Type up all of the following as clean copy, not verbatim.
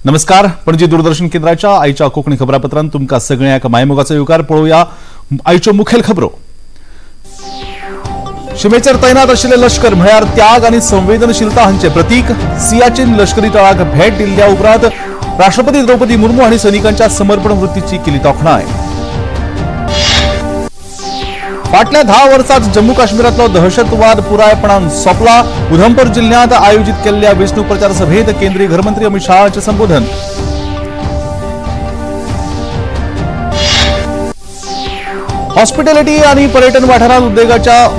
नमस्कार, पणजी दूरदर्शन केंद्राच्या आयच्या कोंकणी खबरापत्रांत तुमकां सगळ्यांक मायमोगाचो येवकार. पळोवया आयच्यो मुखेल खबरो. शिमेचेर तैनात आशिल्ले लश्कर म्हळ्यार त्याग आनी संवेदनशीलता हांचे प्रतीक. सियाचीन लश्करी तळाक भेट दिल्ल्या उपरांत राष्ट्रपती द्रौपदी मुर्मू हांणी सैनिकांच्या समर्पण वृत्तीची केली तोखणाय. फाटल्या 10 वर्सांत जम्मू काश्मीरांतलो दहशतवाद पुरायपणान सोंपला. उधमपूर जिल्ह्यांत आयोजित केल्ल्या वेंचणूक प्रचार सभेत केंद्रीय घरमंत्री अमित शाह हांचें संबोधन. हॉस्पिटॅलिटी आनी पर्यटन वाठारांत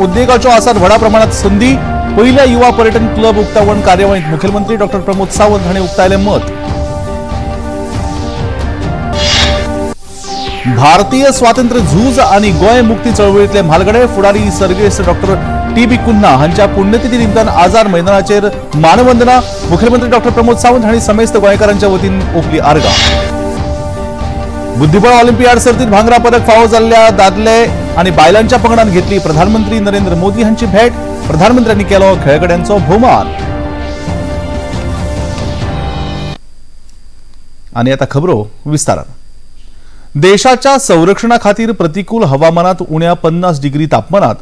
उद्देगाच्यो आसात व्हडा प्रमाणात संदी. पयल्या युवा पर्यटन क्लब उक्तावण कार्यावळींत मुखेलमंत्री डॉ प्रमोद सावंत हांणी उक्तायलें मत. भारतीय स्वातंत्र्य झूज आनी गोंय मुक्ती चळवळींतले म्हालगडे फुडारी सर्गेस्त डॉ टी.बी. कुन्हा हांच्या पुण्यतिथी निमतान आझाद मैदानाचेर मानवंदना. मुखेलमंत्री डॉ प्रमोद सावंत हांणी समेस्त गोंयकारांच्या वतीन ओंपली आर्गां. बुद्धिबळ ऑलिम्पियाड सर्तीत भांगरा पदक फावो जाल्ल्या दादले आनी बायलांच्या पंगडान घेतली प्रधानमंत्री नरेंद्र मोदी हांची भेट. प्रधानमंत्र्यांनी केलो खेळगड्यांचो भोवमान. आनी आतां खबरो विस्तारान. देशाच्या संरक्षणा खातीर प्रतिकूल हवामानात उण्या 50 डिग्री तापमानात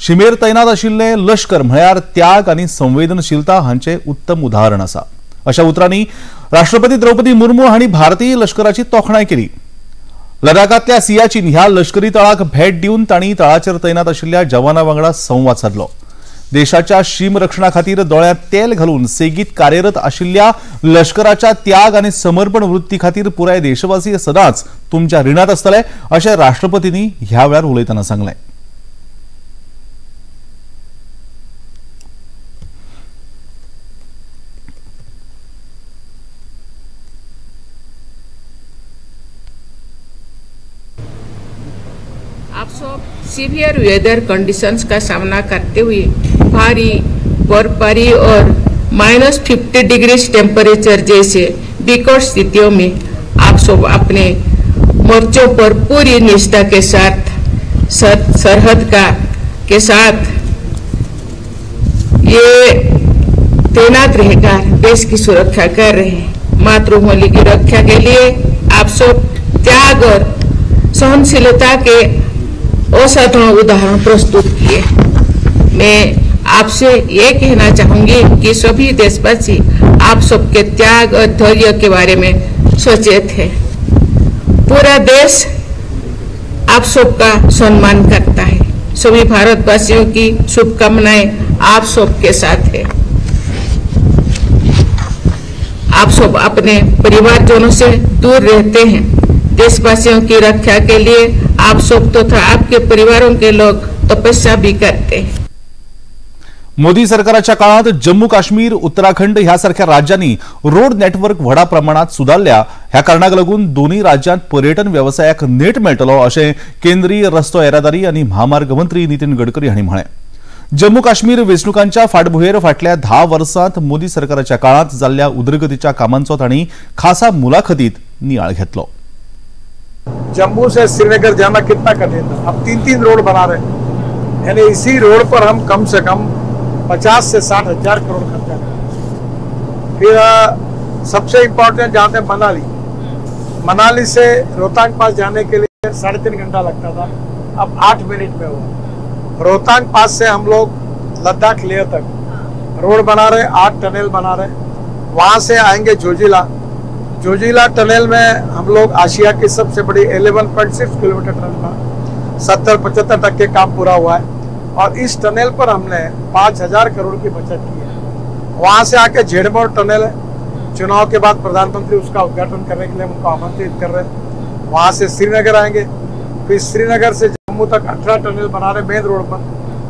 शिमेर तैनात आशिल्ले लश्कर म्हळ्यार त्याग आनी संवेदनशीलता हांचे उत्तम उदाहरण आसा, अशा उतरांनी राष्ट्रपती द्रौपदी मुर्मू हांणी भारतीय लश्कराची तोखणाय केली. लडाखांतल्या सियाचीन ह्या लश्करी तळाक भेट दिवन तांणी तळाचेर तैनात आशिल्ल्या जवाना वांगडा संवाद सादलो. देशाच्या शीम रक्षणा खातीर दोळ्यांत तेल घालून सेगीत कार्यरत आशिल्ल्या लश्कराच्या त्याग आनी समर्पण वृत्ती खातीर पुराय देशवासी सदांच तुमच्या रिणांत आसतले अशें राष्ट्रपतींनी ह्या वेळार उलयतना सांगलें. आप सब सीवियर वेदर कंडीशंस का सामना करते हुए भारी बर्फबारी और -50 डिग्री टेम्परेचर जैसे विकट स्थितियों में आप सब अपने मोर्चों पर पूरी निष्ठा के साथ सरहद का के साथ ये तैनात रहकर देश की सुरक्षा कर रहे हैं. मातृभूमि की रक्षा के लिए आप सब त्याग और सहनशीलता के असाधारण उदाहरण प्रस्तुत किए. मैं आपसे ये कहना चाहूँगी कि सभी देशवासी आप सबके त्याग और धैर्य के बारे में सचेत है. पूरा देश आप सबका सम्मान करता है. सभी भारतवासियों की शुभकामनाएं आप सबके साथ है. आप सब अपने परिवारजनों से दूर रहते हैं. देशवासियों की रक्षा के लिए आप सब तथा आपके परिवारों के लोग तपस्या भी करते हैं. मोदी सरकाराच्या काळात जम्मू काश्मीर, उत्तराखंड ह्या सारख्या राज्यांनी रोड नेटवर्क व्हडा प्रमाणात सुदारल्या. ह्या कारणाक लागून दोनूय राज्यांत पर्यटन वेवसायाक नेट मेळटलो अशें केंद्रीय रस्तो येरादारी आनी म्हामार्ग मंत्री नितीन गडकरी हांणी म्हळें. जम्मू काश्मीर वेंचणुकांच्या फाटभुंयेर फाटल्या 10 वर्सांत मोदी सरकाराच्या काळांत जाल्ल्या उदरगतीच्या कामांचो तांणी खासा मुलाखतीत नियाळ घेतलो. जम्मू से श्रीनगर जाना कितना कठिन था, अब 3-3 रोड बना रहे हैं. यानी इसी रोड पर हम कम से कम 50 से 60 हजार करोड़ खर्चा करें. फिर सबसे इम्पोर्टेंट जाते हैं मनाली. मनाली से रोहतांग पास जाने के लिए 3.5 घंटा लगता था, अब 8 मिनट में हुआ. रोहतांग पास से हम लोग लद्दाख लेह तक रोड बना रहे, 8 टनल बना रहे. वहाँ से आएंगे जोजिला. जोजिला टनल में हम लोग आशिया की सबसे बड़ी 11.6 किलोमीटर टनल पर 70-75% काम पूरा हुआ है और इस टनल पर हमने 5,000 करोड़ की बचत की है. वहाँ से आके झेडमोर टनल है, चुनाव के बाद प्रधानमंत्री उसका उद्घाटन करने के लिए उनको आमंत्रित कर रहे हैं. वहाँ से श्रीनगर आएंगे, फिर श्रीनगर से जम्मू तक 18 टनल बना रहे मेन रोड पर.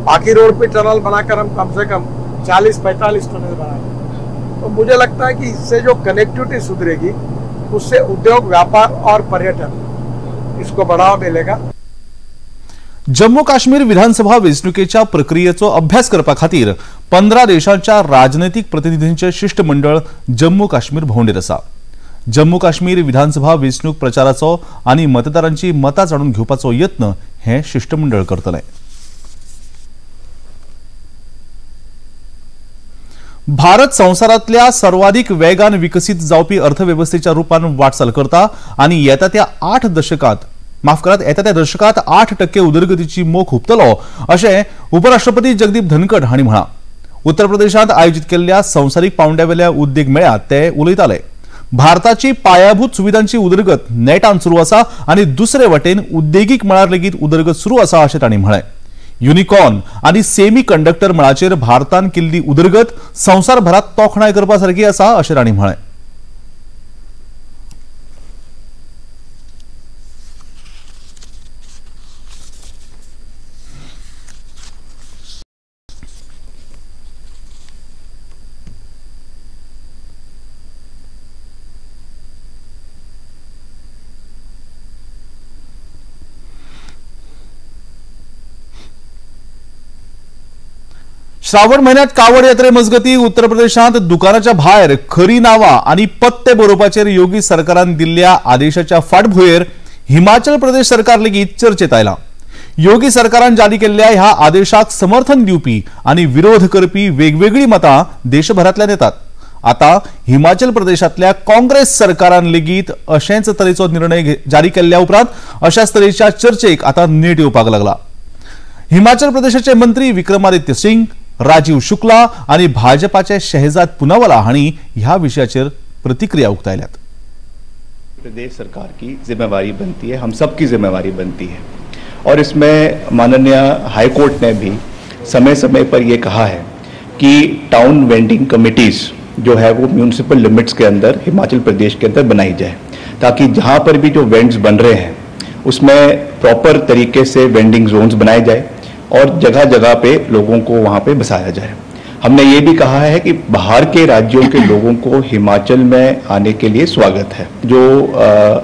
बाकी रोड पर टनल बनाकर हम कम से कम 40-45 टनल बनाएंगे. तो मुझे लगता है कि इससे जो कनेक्टिविटी सुधरेगी उससे उद्योग, व्यापार और पर्यटन इसको बढ़ावा मिलेगा. जम्मू काश्मीर विधानसभा वेंचणुकेच्या प्रक्रियेचो अभ्यास करपा खातीर 15 देशांच्या राजनैतिक प्रतिनिधींचे शिष्टमंडळ जम्मू काश्मीर भोंवडेर आसा. जम्मू काश्मीर विधानसभा वेंचणूक प्रचाराचो आनी मतदारांची मतां जाणून घेवपाचो यत्न हे शिष्टमंडळ करतले. भारत संवसारांतल्या सर्वाधिक वेगान विकसीत जावपी अर्थवेवस्थेच्या रुपान वाटचाल करता आनी येता त्या 8 दशकांत माफ करात येता त्या दशकांत 8% उदरगतीची मोख हुपतलो अशें उपराष्ट्रपती जगदीप धनखड हांणी म्हळां. उत्तर प्रदेशांत आयोजीत केल्ल्या संवसारीक पावंड्यावेल्या उद्देग मेळ्यांत ते उलयताले. भारताची पायाभूत सुविधांची उदरगत नेटान सुरू आसा आनी दुसरे वटेन उद्देगीक मळार लेगीत उदरगत सुरू आसा अशें तांणी म्हळें. युनिकॉर्न आनी सेमी कंडक्टर मळाचेर भारतान केल्ली उदरगत संवसारभरात तोखणाय करपा सारकी आसा अशें तांणी म्हळें. श्रावण म्हयन्यांत कावड यात्रे मजगती उत्तर प्रदेशांत दुकानाच्या भायर खरी नांवां आनी पत्ते बरोवपाचेर योगी सरकारान दिल्ल्या आदेशाच्या फाटभुंयेर हिमाचल प्रदेश सरकार लेगीत चर्चेत आयलां. योगी सरकारान जारी केल्ल्या ह्या आदेशाक समर्थन दिवपी आनी विरोध करपी वेगवेगळीं मतां देशभरांतल्यान येतात. आतां हिमाचल प्रदेशांतल्या काँग्रेस सरकारान लेगीत अशेंच तरेचो निर्णय जारी केल्ल्या उपरांत अशाच तरेच्या चर्चेक आतां नेट येवपाक लागला. हिमाचल प्रदेशाचे मंत्री विक्रमादित्य सिंग, राजीव शुक्ला आणि भाजपाचे शहजाद पुनावाला हांणी ह्या विषयाचेर प्रतिक्रिया उक्तायल्यात. प्रदेश सरकार की जिम्मेवारी बनती है, हम सब की जिम्मेवारी बनती है और इसमें माननीय हाईकोर्ट ने भी समय समय पर ये कहा है कि टाउन वेंडिंग कमेटीज़ जो है वो म्यूनसिपल लिमिट्स के अंदर हिमाचल प्रदेश के अंदर बनाई जाए, ताकि जहाँ पर भी जो वेंड्स बन रहे हैं उसमें प्रॉपर तरीके से वेंडिंग जोन्स बनाए जाए और जगह जगह पे लोगों को वहाँ पे बसाया जाए। हमने ये भी कहा है कि बाहर के राज्यों के लोगों को हिमाचल में आने के लिए स्वागत है। जो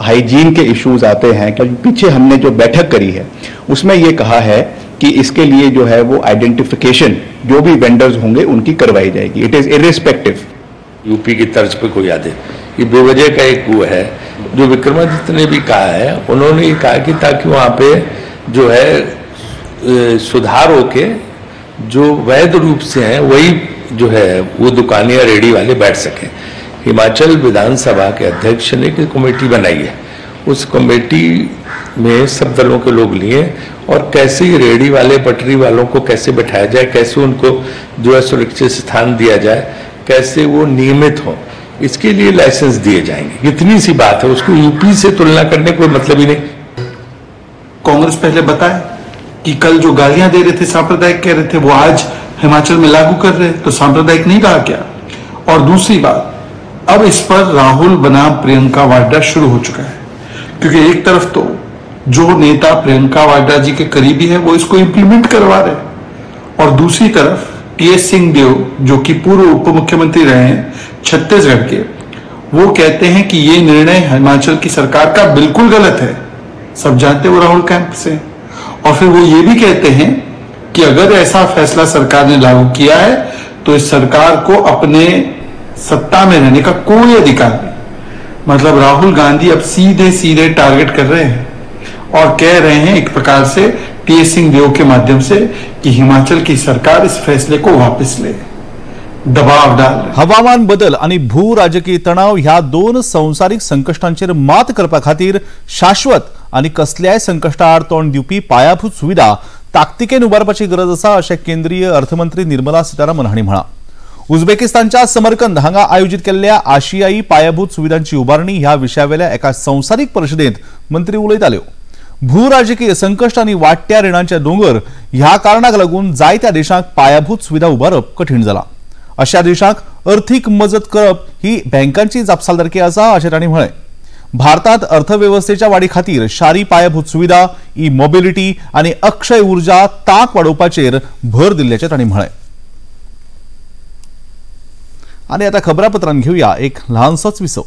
हाइजीन के इश्यूज आते हैं, क्योंकि पीछे हमने जो बैठक करी है उसमें ये कहा है कि इसके लिए जो है वो आइडेंटिफिकेशन जो भी वेंडर्स होंगे उनकी करवाई जाएगी। It is irrespective. UP की तर्ज पर कोई आदेश ये बेवजह का एक वो है। जो विक्रमादित्य ने भी कहा है, उन्होंने ये कहा कि ताकि वहाँ पे जो है सुधार होके जो वैध रूप से हैं वही जो है वो दुकानें या रेडी वाले बैठ सकें। हिमाचल विधानसभा के अध्यक्ष ने एक कमेटी बनाई है, उस कमेटी में सब दलों के लोग लिए और कैसे रेडी वाले पटरी वालों को कैसे बैठाया जाए, कैसे उनको जो है सुरक्षित स्थान दिया जाए, कैसे वो नियमित हों, इसके लिए लाइसेंस दिए जाएंगे। इतनी सी बात है, उसको यूपी से तुलना करने कोई मतलब ही नहीं। कांग्रेस पहले बताए कि कल जो गालियां दे रहे थे सांप्रदायिक कह रहे थे, वो आज हिमाचल में लागू कर रहे, तो सांप्रदायिक नहीं रहा क्या? और दूसरी बात, अब इस पर राहुल बनाम प्रियंका वाड्रा शुरू हो चुका है, क्योंकि एक तरफ तो जो नेता प्रियंका वाड्रा जी के करीबी है वो इसको इंप्लीमेंट करवा रहे, और दूसरी तरफ टी.एस. सिंह देव जो कि पूर्व उप मुख्यमंत्री रहे हैं छत्तीसगढ़ के, वो कहते हैं कि ये निर्णय हिमाचल की सरकार का बिल्कुल गलत है। सब जानते वो राहुल कैंप से। और फिर वो ये भी कहते हैं कि अगर ऐसा फैसला सरकार ने लागू किया है तो इस सरकार को अपने सत्ता में रहने का कोई अधिकार नहीं। मतलब राहुल गांधी अब सीधे सीधे टारगेट कर रहे हैं और कह रहे हैं एक प्रकार से टी.एस. सिंह देव के माध्यम से कि हिमाचल की सरकार इस फैसले को वापस ले, दबाव डाल। हवामान बदल आणि भू राजकीय तणाव ह्या दोन संवसारीक संकश्टांचेर मात करपा खातीर शाश्वत आणि कसल्याय संकश्टा आड तोंड दिवपी पायाभूत सुविधा ताकतिकेन उबारपाची गरज आसा अशें केंद्रीय अर्थमंत्री निर्मला सीतारामन हांणी म्हळां. उझबेकिस्तानच्या समरकंद हांगा आयोजीत केल्ल्या आशियाई पायाभूत सुविधांची उबारणी ह्या विशयावेल्या एका संवसारीक परिशदेंत मंत्री उलयताल्यो. भू राजकीय संकश्ट आनी वाडट्या रिणांचे दोंगर ह्या कारणाक लागून जायत्या देशांक पायाभूत सुविधा उबारप कठीण जालां. अशा देशांक अर्थीक मजत करप ही बँकांची जापसालदारकी आसा अशें तांणी म्हळें. भारतात अर्थवेवस्थेच्या वाडी खातीर शारी पायाभूत सुविधा, ई मोबिलिटी आनी अक्षय ऊर्जा तांक वाडोवपाचेर भर दिल्ल्याचें तांणी म्हळें. आनी आतां खबरापत्रान घेवया एक ल्हानसोच विसव.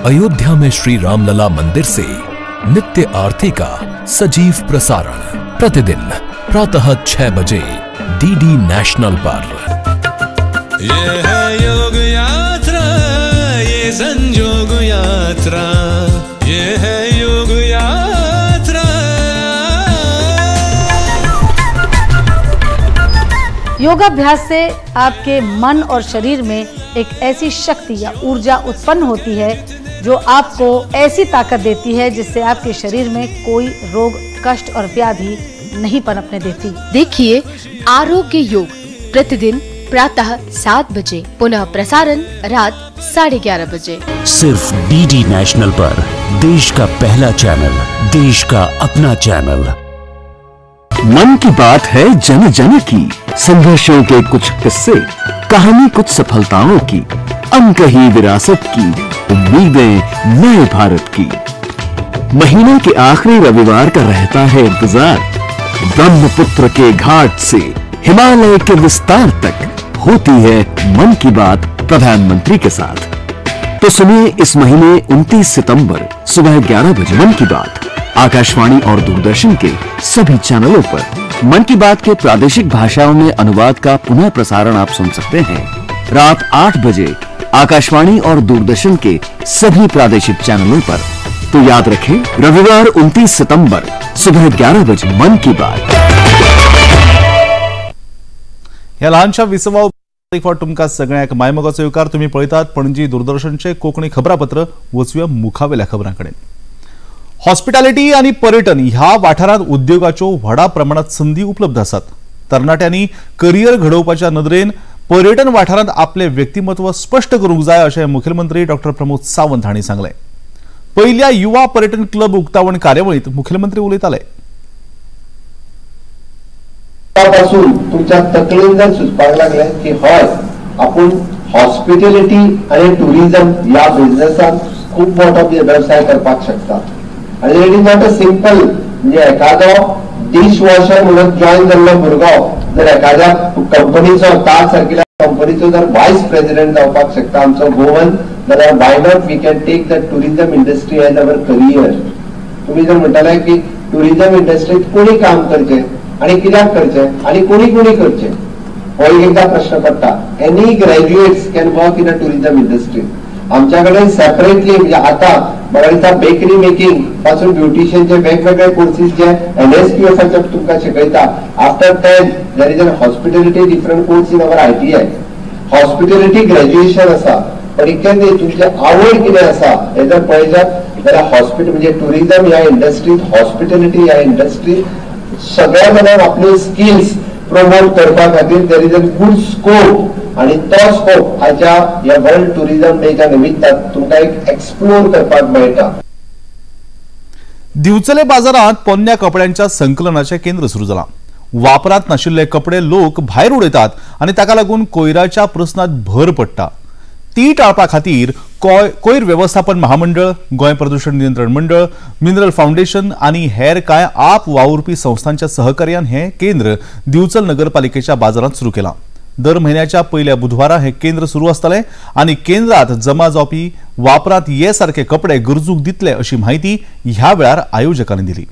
अयोध्या में श्री रामलला मंदिर से नित्य आरती का सजीव प्रसारण प्रतिदिन प्रातः 6 बजे डीडी नेशनल पर। ये है योग यात्रा, ये संजोग यात्रा, ये है योग यात्रा। योगाभ्यास से आपके मन और शरीर में एक ऐसी शक्ति या ऊर्जा उत्पन्न होती है जो आपको ऐसी ताकत देती है जिससे आपके शरीर में कोई रोग, कष्ट और व्याधि नहीं पनपने देती। देखिए आरोग्य योग प्रतिदिन प्रातः 7 बजे, पुनः प्रसारण रात 11:30 बजे, सिर्फ डीडी नेशनल पर। देश का पहला चैनल, देश का अपना चैनल। मन की बात है जन जन की, संघर्षों के कुछ किस्से, कहानी कुछ सफलताओं की, अनकही विरासत की, उम्मीदें नए भारत की। महीने के आखिरी रविवार का रहता है इंतजार। ब्रह्मपुत्र के घाट से हिमालय के विस्तार तक होती है मन की बात प्रधानमंत्री के साथ। तो सुनिए इस महीने 29 सितंबर सुबह 11 बजे मन की बात आकाशवाणी और दूरदर्शन के सभी चैनलों पर। मन की बात के प्रादेशिक भाषाओं में अनुवाद का पुनः प्रसारण आप सुन सकते हैं रात 8 बजे आकाशवाणी और दूरदर्शन के सभी प्रादेशिक चैनलों पर। तो याद रखें, रविवार 29 सितंबर सुबह 11 बजे मन की बात। ह्या ल्हानशा विसवा एक फावट तुमकां सगळ्यांक मायमोगाचो येवकार। तुमी पळयतात पणजी दूरदर्शनचे कोंकणी खबरापत्र। वचुया मुखावेल्या खबरां कडेन। हॉस्पिटॅलिटी आनी पर्यटन ह्या वाठारांत उद्योगाच्यो व्हडा प्रमाणात संदी उपलब्ध आसात। तरणाट्यांनी करियर घडोवपाच्या नदरेन पर्यटन वाठारांत आपले व्यक्तिमत्व स्पश्ट करूंक जाय अशें मुखेलमंत्री डॉक्टर प्रमोद सावंत हांणी सांगलें। पयल्या युवा पर्यटन क्लब उक्तावण कार्यावळींत मुखेलमंत्री उलयताले। पासून तुमच्या तकलेन जर सुचपाक लागले की हय आपूण हॉस्पिटॅलिटी आनी टुरिझम ह्या बिझनेसान खूब मोठो वेवसाय करपाक शकता। आनी it is not a simple, म्हणजे एखादो डिश वॉशर म्हणून जॉईन जाल्लो भुरगो जर एखाद्या कंपनीचो ताज सारकिल्या कंपनीचो जर वायस प्रेसिडेंट जावपाक शकता आमचो गोवन, जाल्यार why not we can take the tourism industry as our career. तुमी जर म्हणटाले की टुरिझम इंडस्ट्रीत कोणी काम करचें आनी कित्याक करचें आनी कोणी कोणी करचें हो एक एकदां प्रश्न पडटा। Any graduates can work in a tourism industry. आमच्या कडेन सेपरेटली म्हणजे आतां म्हाका दिसता बेकरी मेकिंग पासून ब्युटिशियनचे वेगवेगळे कोर्सीस जे NSQF तुमकां शिकयता। After 10 there is an hospitality different course in our ITI. Hospitality graduation आसा, पण इतकें न्ही, तुमची आवड कितें आसा हें जर पळयशात जाल्यार हॉस्पिटल म्हणजे टुरिझम ह्या इंडस्ट्रीत, हॉस्पिटॅलिटी ह्या इंडस्ट्रीत सगळ्या जाणांक आपल्यो स्किल्स प्रमोट करपा खातीर there is a good scope. आनी तो स्कोप आयच्या ह्या वर्ल्ड टुरिझम डेच्या निमित्तान तुमकां एक एक्सप्लोर करपाक मेळटा। दिवचले बाजारांत पोन्न्या कपड्यांच्या संकलनाचें केंद्र सुरू जालां। वापरांत नाशिल्ले कपडे लोक भायर उडयतात आनी ताका लागून कोयराच्या प्रस्नांत भर पडटा। ती टाळपा खातीर कोयर वेवस्थापन महामंडळ, गोंय प्रदूषण नियंत्रण मंडळ, मिनरल फाउंडेशन आनी हेर कांय आप वावुरपी संस्थांच्या सहकार्यान हें केंद्र दिवचल नगरपालिकेच्या बाजारांत सुरू केलां। दर म्हयन्याच्या पयल्या बुधवारा हें केंद्र सुरू आसतलें आनी केंद्रात जमा जावपी वापरांत ये सारके कपडे गरजूक दितले अशी म्हायती ह्या वेळार आयोजकांनी दिली।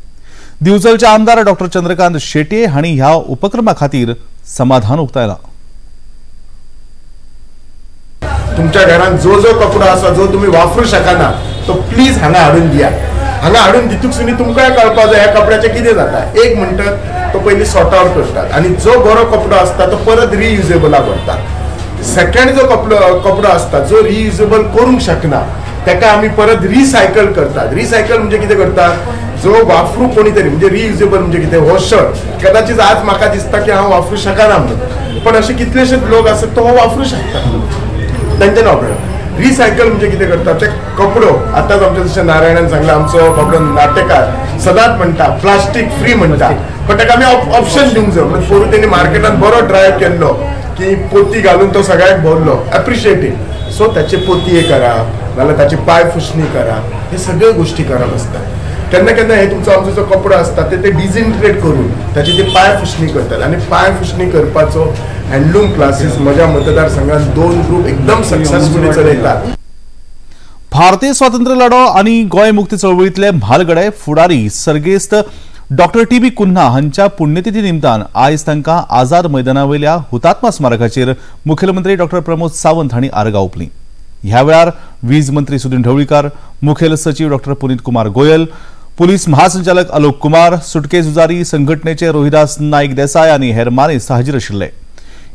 दिवचलचे आमदार डॉक्टर चंद्रकांत शेट्ये हांणी ह्या उपक्रमा खातीर समाधान उक्तायलां। तुमच्या घरात जो जो कपडो आसा जो तुम्ही वापरू शकना तो प्लीज हांगा हाडून दिया। हांगा हाडून दितूक सुनी तुमकां कळपा जाय ह्या कपड्याचें कितें जाता। एक म्हणटात तो पयलीं सॉर्ट आवट करतात आनी जो बरो कपडो आसता तो परत रियुजेबलाक व्हरतात। सेकंड जो कपडो आसता जो रियुजेबल करूंक शकना ताका आमी परत रिसायकल करतात। रिसायकल म्हणजे कितें करतात, जो वापरू कोणी तरी म्हणजे रियुजेबल म्हणजे कितें, हो शर्ट कदाचित आज म्हाका दिसता की हांव वापरू शकना म्हणून, पण अशे कितलेशेच लोक आसात तो हो वापरू शकता, तांचे नाव रिसायकल म्हणजे कितें करतात ते कपडो। आतांच आमच्या जशें नारायणान सांगलें, आमचो बाबडो नाटेकार सदांच म्हणटा प्लास्टीक फ्री म्हणटा, पण ताका आमी ऑप्शन दिवंक जाय। म्हणजे पोरूं तेणी मार्केटान बरो ड्रायव्ह केल्लो की पोती घालून तो सगळ्याक भरलो, एप्रिशिएटींग। सो ताचे पोतये करप नाल्यार ताची पांय फुसणी करप, हे सगळे गोश्टी करप आसता। केन्ना केन्ना हे तुमचो आमचो जो कपडो आसता ते डिजिंटिग्रेट करून ताची ती पांय फुसणी करतात आनी पांय फुसणी करपाचो हँडलूम क्लासीस म्हज्या मतदारसंघात 2 ग्रुप एकदम सक्सेसफुली चलयतात। भारतीय स्वातंत्र्य लढो आनी गोंय मुक्ती चळवळींतले म्हालगडे फुडारी सर्गेस्त डॉक्टर टी बी कुन्हा हांच्या पुण्यतिथी निमतान आयज तांकां आझाद मैदानावयल्या हुतात्मा स्मारकाचेर मुखेलमंत्री डॉक्टर प्रमोद सावंत हांणी आर्गां ओंपलीं. ह्या वेळार वीज मंत्री सुदिन ढवळीकार, मुखेल सचीव डॉक्टर पुनीत कुमार गोयल, पुलीस महासंचालक आलोक कुमार, सुटके झुजारी संघटनेचे रोहिदास नाईक देसाय आनी हेर मानेस्त हाजीर आशिल्ले.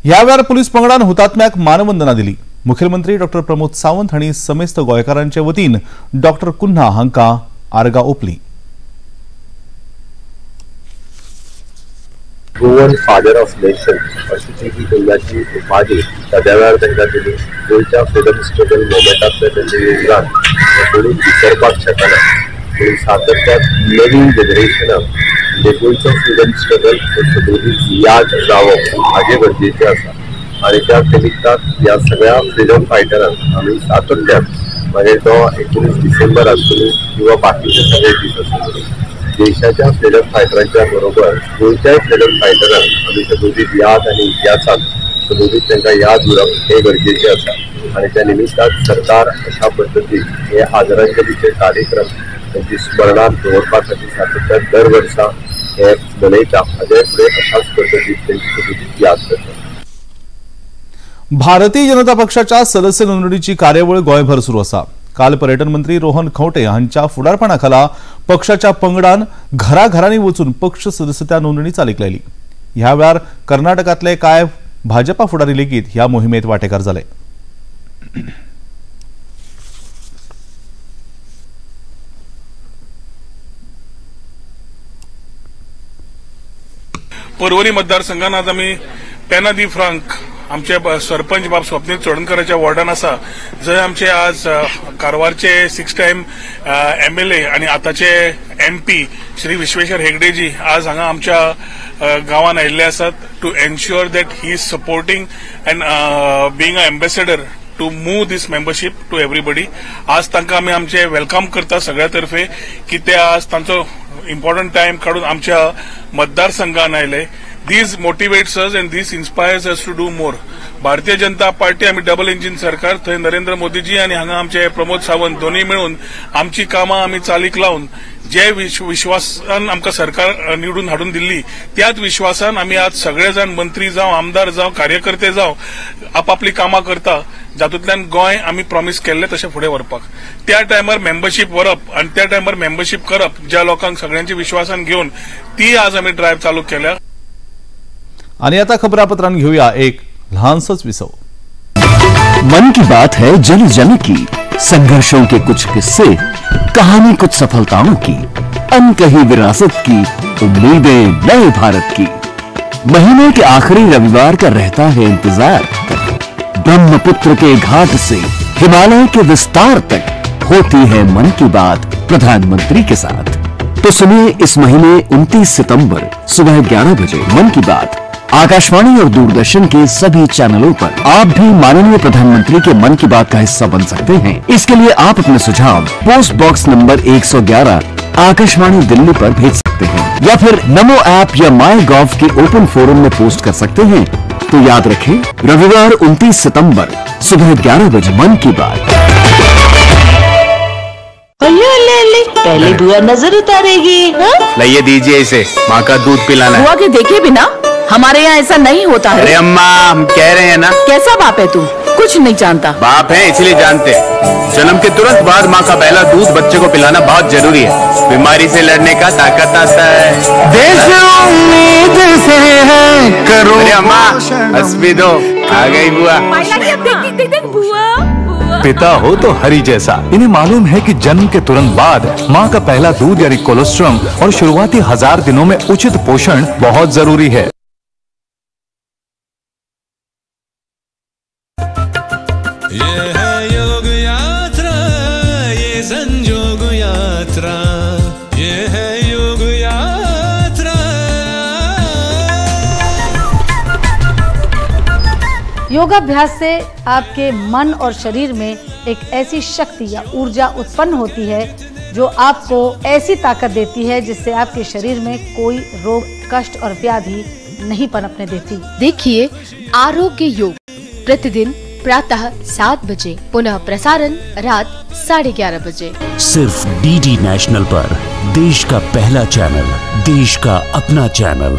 ह्या वेळार पुलीस पंगडान हुतात्म्याक मानवंदना दिली. मुखेलमंत्री डॉक्टर प्रमोद सावंत हांणी समेस्त गोंयकारांचे वतीन डॉक्टर कुन्हा हांकां आर्गां ओंपलीं. गोवन फादर ऑफ नेशन अशी टी कुन्हाची उपाधी त्या वेळार तांकां दिली. गोंयच्या फ्रिडम स्ट्रगल मुवमेंटांतलें तांचें योगदान कोणी विसरपाक शकना. पूण सातत्यान नवीन जनरेशनाक म्हणजे गोंयचो फ्रिडम स्ट्रगल सगळी याद जावप हाजें गरजेचें आसा आनी त्या निमित्तान ह्या सगळ्या फ्रिडम फायटरांक आमी सातत्यान मागीर तो 19 डिसेंबर आसूं किंवा बाकीचे सगळे दीस आसूं देशाच्या फ्रिडम फायटरांच्या बरोबर गोंयच्याय फ्रिडम फायटरांक आमी सदोदीत याद आनी इतिहासांत सदोदीत तांकां याद उरप हें गरजेचें आसा आनी त्या निमित्तान सरकार अशा पद्दतीन हे आदरांजलीचे कार्यक्रम तांची स्मरणांत दवरपा खातीर सातत्यान दर वर्सा हे मनयता. हाजे फुडें अशाच पद्दतीन तांची सदोदीत याद करता. भारतीय जनता पक्षाच्या सदस्य नोंदणीची कार्यावळ गोंयभर सुरू आसा. काल पर्यटन मंत्री रोहन खंवटे हांच्या फुडारपणाखाला पक्षाच्या पंगडान घराघरांनी वचून पक्ष सदस्यता नोंदणी चालीक लायली. ह्या वेळार कर्नाटकांतले कांय भाजपा फुडारी लेगीत ह्या मोहिमेत वांटेकार जाले. पर्वरी मतदारसंघात आज आमी पेना दी फ्रांक आमचे सरपंच बाब स्वप्नील चोडणकराच्या वॉर्डान आसा, जंय आमचे आज कारवारचे 6 टायम एमएलए आनी आतांचे एमपी श्री विश्वेश्वर हेगडेजी आज हांगा आमच्या गांवान आयिल्ले आसात to ensure that he is supporting and being a ambassador to move this membership to everybody. आज तांकां आमी आमचे welcome करता सगळ्या तर्फे की ते आज तांचो इम्पॉर्टंट टायम काडून आमच्या मतदारसंघान आयले. This motivates us and this inspires us to do more. Bharatiya Janata party आमी डबल इंजिन सरकार, थंय नरेंद्र मोदीजी आनी हांगा आमचे प्रमोद सावंत दोनूय मेळून आमची कामां आमी चालीक लावन जे विश्वासान आमकां सरकार निवडून हाडून दिल्ली त्याच विश्वासान आमी आज सगळे जाण मंत्री जावं, आमदार जावं, कार्यकर्ते जावं आपापली कामां करता, जातूंतल्यान गोंय आमी प्रॉमीस केल्लें तशें फुडें व्हरपाक. त्या टायमार मेंबरशीप व्हरप आनी त्या टायमार मेंबरशीप करप ज्या लोकांक सगळ्यांची विश्वासान घेवन ती आज आमी ड्रायव्ह चालू केल्या. आणि आता खबरापत्रांत घेऊया एक लहानसंच विसव. मन की बात है जन जन की, संघर्षों के कुछ किस्से, कहानी कुछ सफलताओं की, अनकही विरासत की, उम्मीदें नए भारत की. महीने के आखिरी रविवार का रहता है इंतजार. ब्रह्मपुत्र के घाट से हिमालय के विस्तार तक होती है मन की बात प्रधानमंत्री के साथ. तो सुनिए इस महीने 29 सितंबर सुबह 11 बजे मन की बात आकाशवाणी और दूरदर्शन के सभी चैनलों पर. आप भी माननीय प्रधानमंत्री के मन की बात का हिस्सा बन सकते हैं. इसके लिए आप अपने सुझाव post box number 111 Akashvani Delhi पर भेज सकते हैं या फिर नमो ऐप या माई गॉव के ओपन फोरम में पोस्ट कर सकते हैं. तो याद रखें, रविवार 29 सितंबर सुबह 11 बजे मन की बात. ले ले, पहले बुआ नजर उतारेगी. लाइए दीजिए इसे, माँ का दूध पिलाना है. बुआ के देखे बिना हमारे यहाँ ऐसा नहीं होता है. अरे अम्मा, हम कह रहे हैं ना. कैसा बाप है तू, कुछ नहीं जानता. बाप है इसलिए जानते. जन्म के तुरंत बाद माँ का पहला दूध बच्चे को पिलाना बहुत जरूरी है. बीमारी से लड़ने का ताकत आता है. देश उम्मीद से है करो. अरे अम्मा हंस भी दो, आ गई बुआ. पिता हो तो हरी जैसा. इन्हें मालूम है कि जन्म के तुरंत बाद माँ का पहला दूध यानी कोलेस्ट्रॉल और शुरुआती 1000 दिनों में उचित पोषण बहुत जरूरी है. ये है योग यात्रा, ये संजोग यात्रा, ये है योग यात्रा. योगाभ्यास से आपके मन और शरीर में एक ऐसी शक्ति या ऊर्जा उत्पन्न होती है जो आपको ऐसी ताकत देती है जिससे आपके शरीर में कोई रोग, कष्ट और व्याधि नहीं पनपने देती। देखिए आरोग्य योग प्रतिदिन प्रातः 7 बजे, पुनः प्रसारण रात 11:30 बजे। सिर्फ डीडी नेशनल पर देश का पहला चैनल, देश का अपना चैनल।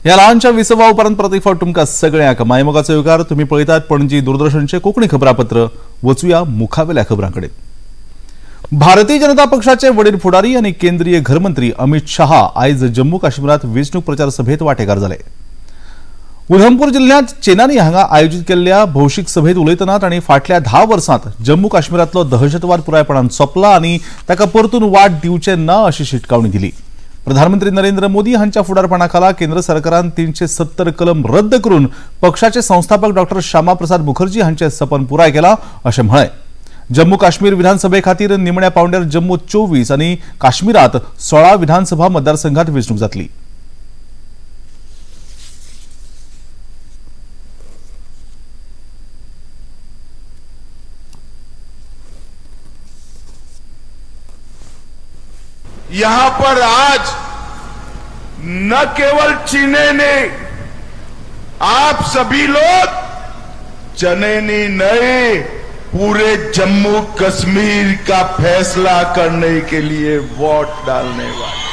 ह्या ल्हानशा विसवा उपरांत परत एक फावट तुमकां सगळ्यांक मायमोगाचो येवकार। तुमी पळयतात पणजी दूरदर्शनचें कोंकणी खबरापत्र। वचुया मुखावेल्या खबरां कडेन। भारतीय जनता पक्षाचे वडील फुडारी आनी केंद्रीय घरमंत्री अमित शहा आयज जम्मू काश्मीरात वेंचणूक प्रचार सभेत वांटेकार जाले। उधमपूर जिल्ह्यांत चेनानी हांगा आयोजीत केल्ल्या भौशीक सभेत उलयतना तांणी फाटल्या 10 वर्सांत जम्मू काश्मीरांतलो दहशतवाद पुरायपणान सोंपला आनी ताका परतून वाट दिवचे ना अशी शिटकावणी दिली। प्रधानमंत्री नरेंद्र मोदी हांच्या फुडारपणाखाला केंद्र सरकारान 370 कलम रद्द करून पक्षाचे संस्थापक डॉक्टर श्यामाप्रसाद मुखर्जी हांचे सपन पुराय केला अशें म्हळें। जम्मू काश्मीर विधानसभे खातीर निमण्या पावंड्यार जम्मू 24 आनी काश्मीरात 16 विधानसभा मतदारसंघात वेंचणूक जातली। यहां पर आज न केवल चीने ने, आप सभी लोग चनेनी नहीं, पूरे जम्मू कश्मीर का फैसला करने के लिए वोट डालने वाले।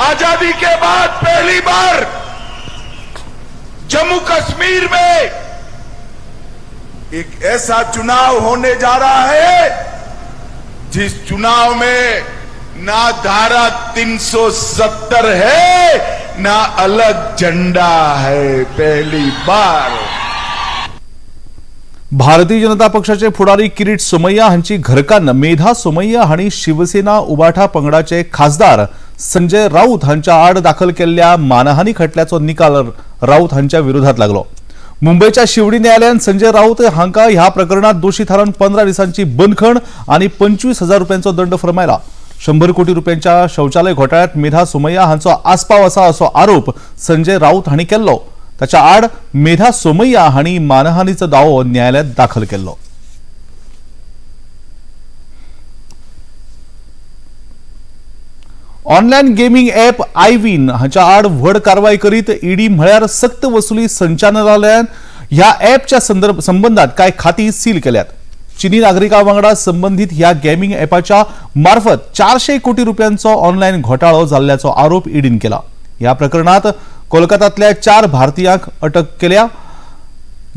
आजादी के बाद पहली बार जम्मू कश्मीर में एक ऐसा चुनाव होने जा रहा है जिस चुनाव में ना धारा 370 है ना अलग झंडा है, पहली बार। भारतीय जनता पक्षाचे फुडारी किरीट सोमय्या हांची घरकान्न मेधा सोमय्या हांणी शिवसेना उबाठा पंगडाचे खासदार संजय राऊत हांच्या आड दाखल केल्ल्या मानहानी खटल्याचो निकाल राऊत हांच्या विरोधात लागलो। मुंबईच्या शिवडी न्यायालयान संजय राऊत हांकां ह्या प्रकरणात दोशी थारावन 15 दिसांची बंदखण आनी 25,000 रुपयांचो दंड फर्मायला। 100 कोटी रुपयांच्या शौचालय घोटाळ्यात मेधा सोमय्या हांचो आस्पाव आसा असो आरोप संजय राऊत हांणी केल्लो। ताच्या आड मेधा सोमय्या हांणी मानहानीचो दावो न्यायालयात दाखल केल्लो। ऑनलायन गेमिंग ॲप आयविन हांच्या आड व्हड कारवाय करीत ईडी म्हळ्यार सक्त वसुली संचालनालयान ह्या ॲपच्या संबंधात कांय खाती सील केल्यात। चीनी नागरिकां वांगडा संबंधित ह्या गेमिंग ॲपाच्या मार्फत 400 कोटी रुपयांचो ऑनलायन घोटाळो जाल्ल्याचो आरोप ईडीन केला। ह्या प्रकरणात कोलकातातल्या 4 भारतीयांक अटक केल्या।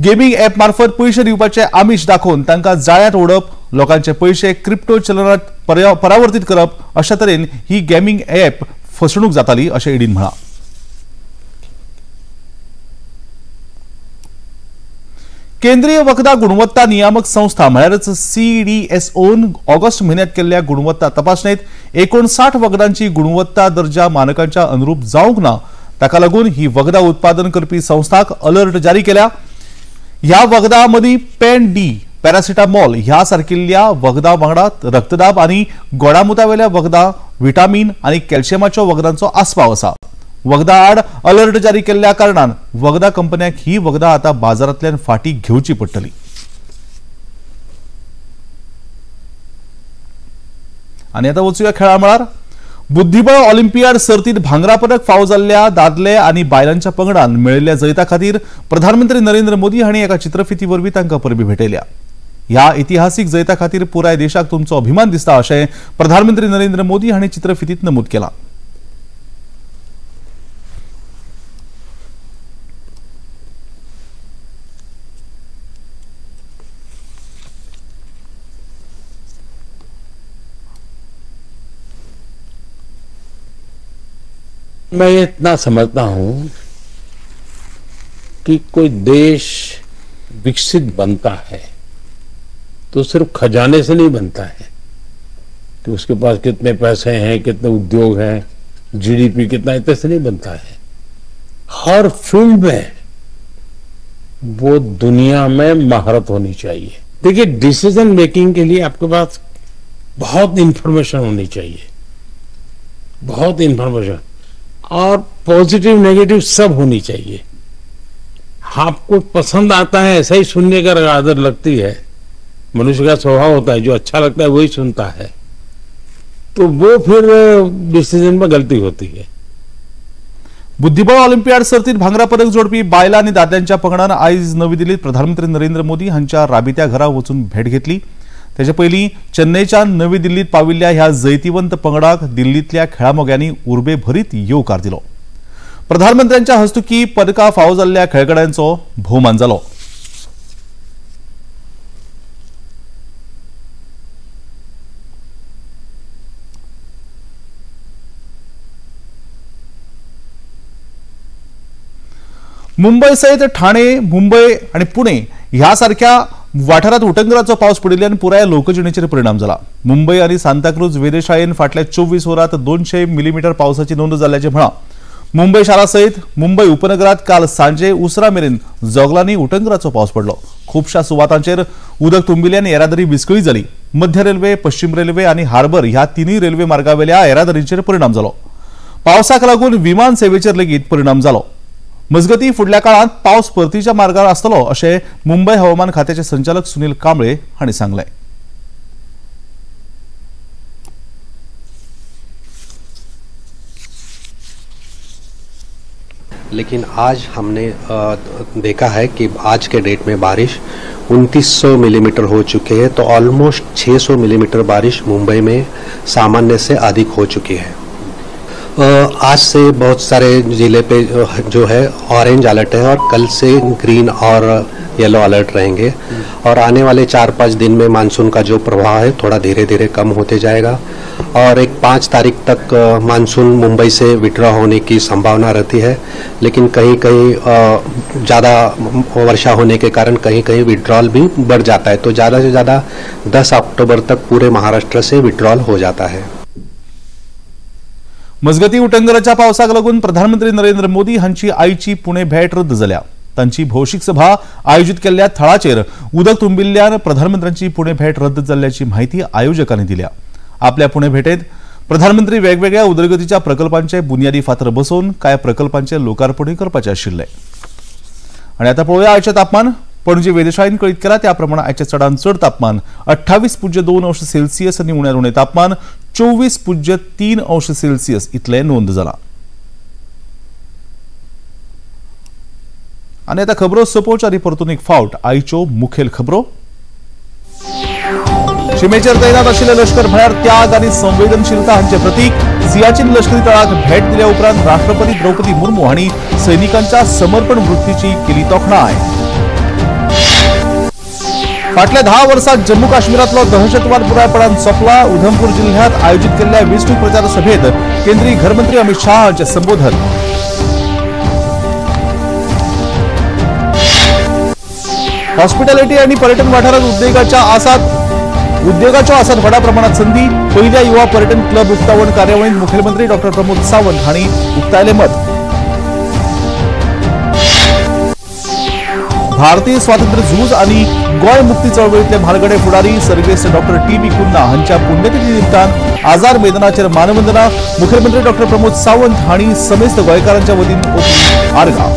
गेमिंग ॲप मार्फत पयशे दिवपाचे आमिष दाखोवन तांकां जाळ्यांत ओडप, लोकांचे पयशे क्रिप्टो चलनात परावर्तित करप अशा तरेन ही गेमिंग ॲप फसवणूक जाताली अशें ईडीन म्हळां। केंद्रीय वखदां गुणवत्ता नियामक संस्था म्हळ्यारच CDSOन ऑगस्ट म्हयन्यात केल्ल्या गुणवत्ता तपासणेत 59 वखदांची गुणवत्ता दर्जा मानकांच्या अनुरूप जावंक ना। ताका लागून ही वखदां उत्पादन करपी संस्थांक अलर्ट जारी केल्या। ह्या वखदां मदीं पेन डी, पॅरासिटामॉल ह्या सारकिल्ल्या वखदां वांगडा रक्तदाब आनी गोडामुतावेल्या वखदां, विटामीन आनी कॅल्शियमाच्या वखदांचो आस्पाव आसा। वखदां आड अलर्ट जारी केल्ल्या कारणान वखदां कंपन्यांक ही वखदां आतां बाजारांतल्यान फाटीं घेवची पडटली। आनी आतां वचुया खेळा मळार। बुद्धिबळ ऑलिम्पियाड सर्तीत भांगरा पदक फावो जाल्ल्या दादले आनी बायलांच्या पंगडान मेळिल्ल्या जैता खातीर प्रधानमंत्री नरेंद्र मोदी हांणी एका चित्रफिती वरवीं तांकां परबीं भेटयल्या। ह्या इतिहासीक जैता खातीर पुराय देशाक तुमचो अभिमान दिसता अशें प्रधानमंत्री नरेंद्र मोदी हांणी चित्रफितीत नमूद केलां। मैं इतना समझता हूं कि कोई देश विकसित बनता है तो सिर्फ खजाने से नहीं बनता है कि उसके पास कितने पैसे हैं, कितने उद्योग हैं, जीडीपी कितना, इतने से नहीं बनता है। हर फील्ड में वो दुनिया में महारत होनी चाहिए। देखिए, डिसीजन मेकिंग के लिए आपके पास बहुत इंफॉर्मेशन होनी चाहिए, बहुत इंफॉर्मेशन, और पॉजिटिव नेगेटिव सब होनी चाहिए। आपको पसंद आता है ऐसा ही सुनने का आदत लगती है, मनुष्य का स्वभाव होता है, जो अच्छा लगता है वही सुनता है, तो वो फिर डिसीजन में गलती होती है। बुद्धिबळ ऑलिम्पियाड सर्तीत भांगरा पदक जोडपी बायलां आनी दादल्यांच्या पंगडान आयज नवी दिल्लीत प्रधानमंत्री नरेंद्र मोदी हांच्या राबित्या घरा वचून भेट घेतली। तेजे पयलीं चेन्नयच्यान नवी दिल्लीत पाविल्ल्या ह्या जैतिवंत पंगडाक दिल्लींतल्या खेळामोग्यांनी उर्बेभरीत येवकार दिलो। प्रधानमंत्र्यांच्या हस्तुकी पदकां फावो जाल्ल्या खेळगड्यांचो भोवमान जालो। मुंबय सयत ठाणे, मुंबय आनी पुणे ह्या सारक्या वाठारांत उटंगराचो पावस पडिल्ल्यान पुराय लोकजिणेचेर परिणाम जाला। मुंबय आनी सांताक्रूज वेधशाळेन फाटल्या 24 वरांत 200 मिलीमीटर पावसाची नोंद जाल्ल्याचें म्हळां। मुंबय शारा सयत मुंबय उपनगरात काल सांजे उसरा मेरेन जोगलांनी उटंगराचो पावस पडलो। खुबश्या सुवातांचेर उदक तुंबिल्ल्यान येरादारी विस्कळीत जाली। मध्य रेल्वे, पश्चिम रेल्वे आनी हार्बर ह्या तिनूय रेल्वे मार्गावेल्या येरादारीचेर परिणाम जालो। पावसाक लागून विमान सेवेचेर लेगीत परिणाम जालो। मजगती फुडल्या काळात पावस परतीच्या मार्गार आसतलो अशें मुंबय हवामान खात्याचे संचालक सुनील कांबळे हांणी सांगलें। लेकिन आज हमने देखा है कि आज के डेट में बारिश 2900 मिलीमीटर हो चुकी है, तो ऑलमोस्ट 600 मिलीमीटर बारिश मुंबई में सामान्य से अधिक हो चुकी है। आज से बहुत सारे ज़िले पे जो है ऑरेंज अलर्ट है और कल से ग्रीन और येलो अलर्ट रहेंगे और आने वाले 4-5 दिन में मानसून का जो प्रभाव है थोड़ा धीरे धीरे कम होते जाएगा और एक 5 तारीख तक मानसून मुंबई से विड्रॉ होने की संभावना रहती है, लेकिन कहीं कहीं ज़्यादा वर्षा होने के कारण कहीं कहीं विड्रॉल भी बढ़ जाता है, तो ज़्यादा से ज़्यादा 10 अक्टूबर तक पूरे महाराष्ट्र से विड्रॉल हो जाता है। मजगती उटंगराच्या पावसाक लागून प्रधानमंत्री नरेंद्र मोदी हांची आयची पुणे भेट रद्द जाल्या। तांची भौशीक सभा आयोजित केल्ल्या थळाचेर उदक तुंबिल्ल्यान प्रधानमंत्र्यांची पुणे भेट रद्द जाल्ल्याची म्हायती आयोजकांनी दिल्या। आपल्या पुणे भेटेत प्रधानमंत्री वेगवेगळ्या उदरगतीच्या प्रकल्पांचे बुनियादी फातर बसोवन कांय प्रकल्पांचे लोकार्पणूय करपाचे आशिल्ले। आनी आतां पळोवया आयचें तापमान। पणजे वेधशाळेन कळीत केला त्या प्रमाण आयचें चडांत चड तापमान 28.2 अंश सेल्सियस आनी उण्यांत उणें तापमान 24.3 अंश सेल्सियस इतलें नोंद जाला। आनी आतां खबरो सोंपोवच्यो आनी परतून एक फावट आयच्यो मुखेल खबरो। शिमेचेर तैनात आशिल्ले लश्कर म्हळ्यार त्याग आनी संवेदनशीलता हांचें प्रतीक। सियाचीन लश्करी तळाक भेट दिल्या उपरांत राष्ट्रपती द्रौपदी मुर्मू हांणी सैनिकांच्या समर्पण वृत्तीची केली तोखणाय। फाटल्या 10 वर्सात जम्मू काश्मीरातलो दहशतवाद पुरायपणान सोंपला। उधमपूर जिल्ह्यात आयोजित केल्ल्या वेंचणूक प्रचार सभेत केंद्रीय घरमंत्री अमित शाह हांचें संबोधन। हॉस्पिटॅलिटी आनी पर्यटन वाठारात उद्देगाच्यो आसात व्हडा प्रमाणात संदी। पयल्या युवा पर्यटन क्लब उक्तावण कार्यावळींत मुखेलमंत्री डॉ प्रमोद सावंत हांणी उक्तायलें मत। भारतीय स्वातंत्र्य झूज आनी गोंय मुक्ती चळवळींतले म्हालगडे फुडारी सर्गेस्त डॉ टी.बी. कुन्हा हांच्या पुण्यतिथी निमतान आझाद मैदानाचेर मानवंदना। मुखेलमंत्री डॉ प्रमोद सावंत हांणी समेस्त गोंयकारांच्या वतीन ओंपली आर्गां।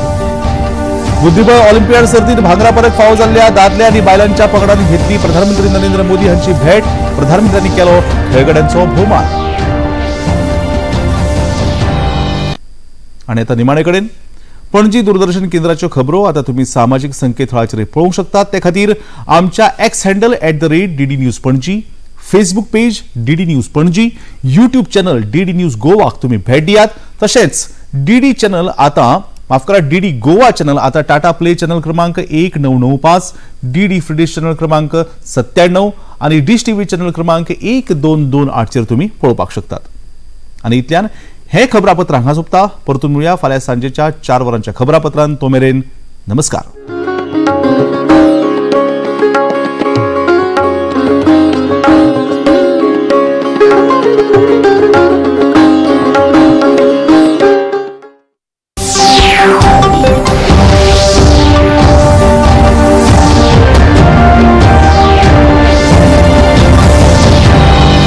बुद्धिबळ ऑलिम्पियाड सर्तीत भांगरा पदक फावो जाल्ल्या दादल्या आनी बायलांच्या पंगडान घेतली प्रधानमंत्री नरेंद्र मोदी हांची भेट। प्रधानमंत्र्यांनी केलो खेळगड्यांचो भोवमान। आनी आतां निमाणे कडेन पणजी दूरदर्शन केंद्राच्यो खबरो आता तुम्ही सामाजिक संकेतथळाचेर पळोवंक शकतात। ते खातीर आमच्या X handle @DD News Panaji, Facebook page DD News Panaji, YouTube channel DD News गोवाक तुम्ही भेट दियात। तशेंच डीडी चॅनल आता माफ करा डीडी गोवा चॅनल आता टाटा प्ले चॅनल क्रमांक 1995, डीडी फ्री डिश चॅनल क्रमांक 97 आणि डिश टीव्ही चॅनल क्रमांक 1228 चेर तुम्ही पळोवपाक शकतात। आनी इतल्यान हे खबरापत्र हांगा सोंपता। परतून मेळुया फाल्यां सांजेच्या 4 वरांच्या खबरापत्रान। तो मेरेन नमस्कार।